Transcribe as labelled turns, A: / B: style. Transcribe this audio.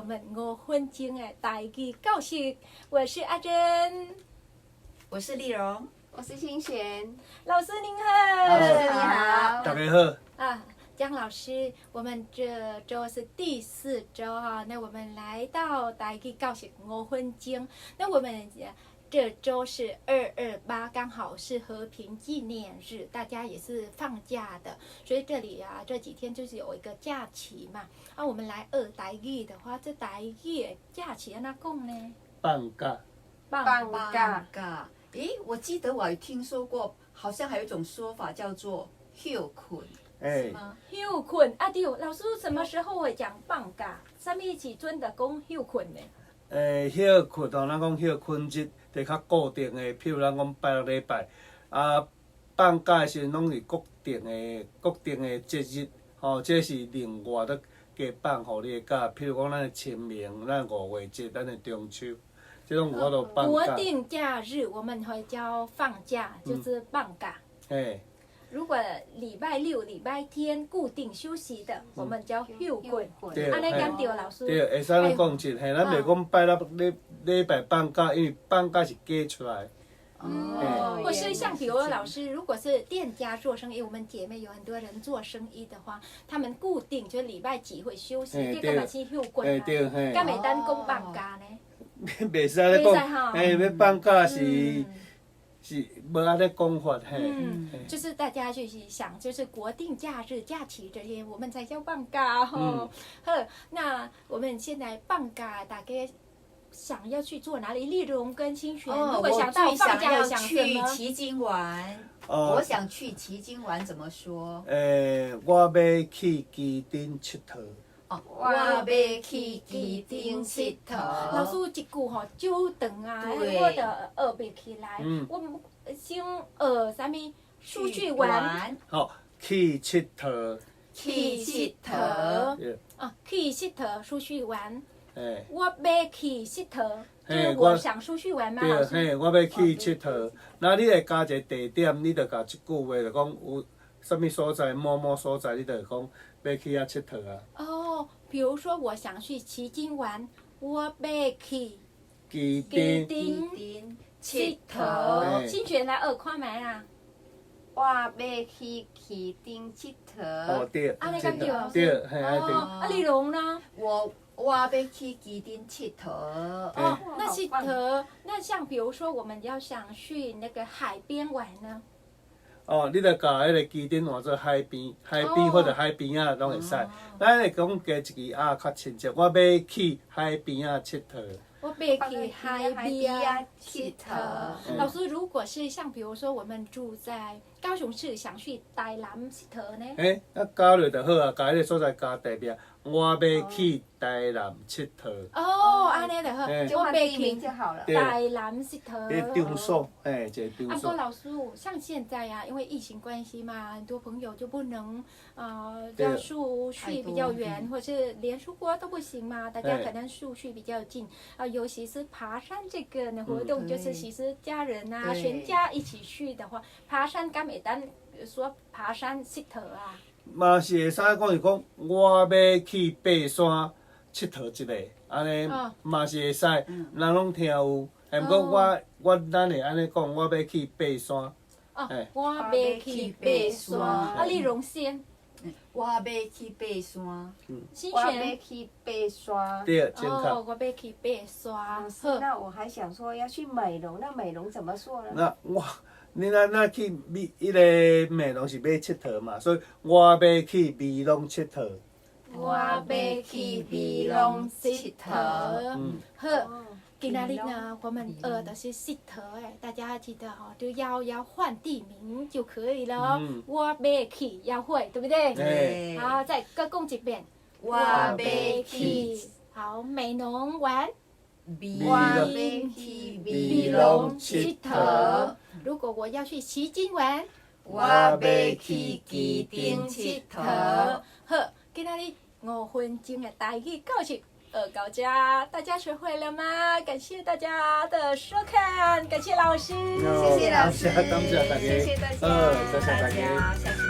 A: 們五分鐘的台語教室，我是阿珍，
B: 我是麗蓉，
C: 我是清璇。
A: 老師您好。
B: 老師你好。
D: 大家好。
A: 啊，江老師，我們這週是第四週哈，那我們來到台語教室五分鐘，那我們這週是228，剛好是和平紀念日，大家也是放假的，所以這裡啊這幾天就是有一個假期嘛。啊，我們來學台語的話，這台語的假期按怎講呢？
D: 放假。
C: 放假。
B: 假。咦，我記得我有聽說過，好像還有一種說法叫做歇睏，是嗎？
A: 歇睏啊，對，老師什麼時候會講放假？啥物時陣就講歇睏呢？
D: 歇睏哦，咱講歇睏日，就較固定的，譬如咱講拜六禮拜，啊，放假的時陣攏是固定的節日，吼，這是另外閣加放予你的假，譬如講咱的清明、咱五月節、咱的中秋，這攏有法度放假。
A: 國定假日我們會叫放假，就是放假。如果禮拜六、禮拜天固定休息的，我們叫歇睏。
D: 對，
A: 按呢敢對，老師？
D: 對，會使按呢講一嘿，咱袂講拜六禮拜放假，因為放假是加出來。
A: 哦，或是像比如老師，如果是店家做生意，我們姐妹有很多人做生意的話，他們固定就禮拜幾會休息，這個嘛是歇睏啊。敢會當講放假呢？
D: 袂使按呢講，嘿，欲放假是。是無按呢講法嘿。
A: 嗯，就是大家就是想，就是國定假日、假期這些，我們才叫放假吼。好，那我們現在放假，大家想要去做哪裡？麗蓉跟清璇，如果想到放假，想
B: 去旗津玩。我想去旗津玩，怎麼說？
D: 我欲去旗津𨑨迌。
B: 哦，我欲去旗津𨑨迌。
A: 老師這句吼久長啊，我就學袂起來。我先學啥物？出去玩。
D: 好，去𨑨迌。
A: 去𨑨迌。啊，去𨑨迌，出去玩。我欲去𨑨迌，就是我想出去玩嘛。
D: 對，嘿，我欲去𨑨迌。那你會加一個地點，你就共這句話就講有啥物所在，某某所在，你就會講欲去遐𨑨迌啊。
A: 哦，比如說我想去旗津玩，我欲去
D: 旗津
A: 𨑨迌。清璇來學看覓啊？
C: 我欲去旗津𨑨迌。
D: 哦，對，
A: 按呢敢對？
D: 對，嘿，對。
A: 啊，麗蓉呢？
B: 我欲去旗津𨑨迌。
A: 哦，那𨑨迌，那像比如說我們要想去那個海邊玩呢？
D: 哦，你著共彼個旗津換做海邊，海邊或者海邊仔攏會使。咱會講加一支仔較親切，我欲去海邊仔𨑨迌。
A: 我欲去海邊仔𨑨迌。老師，如果是像比如說我們住在高雄市，想去台南𨑨迌呢？
D: 欸，啊加落就好啊，共彼個所在加地名，我欲去台南𨑨迌。
A: 哦，按呢就好，我欲去
C: 就好了。
A: 台南𨑨迌。
D: 彼場所，嘿，一個場所。
A: 啊，老師，像現在啊，因為疫情關係嘛，很多朋友就不能要出去比較遠，或是連出國都不行嘛。大家可能出去比較近啊，尤其是爬山這個呢活動，就是其實家人啊，全家一起去的話，爬山敢會當說爬山𨑨迌啊？
D: 嘛是會使講是講，我欲去爬山𨑨迌一下，按呢嘛是會使，人攏聽有。毋過我咱會按呢講，我欲去爬山。
A: 哦，我欲去爬山。啊，麗蓉先。
B: 我欲去爬山。
C: 我欲去爬山。
D: 對，正確。
A: 哦，我欲去爬山。
C: 那我還想說要去美濃，那美濃怎麼說呢？
D: 那我。你若若去美，彼個美濃是欲𨑨迌嘛，所以我欲去美濃𨑨迌。
A: 我欲去美濃𨑨迌。好，今仔日呢，我們學的是𨑨迌誒，大家記得吼，就要換地名就可以了。我欲去要會，對不對？
D: 對。
A: 好，再閣講一遍。
B: 我欲去。
A: 好，美濃玩。
B: 我欲去美濃𨑨迌。
A: 如果我要去旗津玩，
B: 我欲去旗津𨑨迌。
A: 好，今仔日五分鐘的台語教室學到這，大家學會了嗎？感謝大家的收看，感謝老師，
B: 謝謝老師，
D: 感謝大家，
C: 謝謝大家，
D: 謝謝大家，
B: 下次。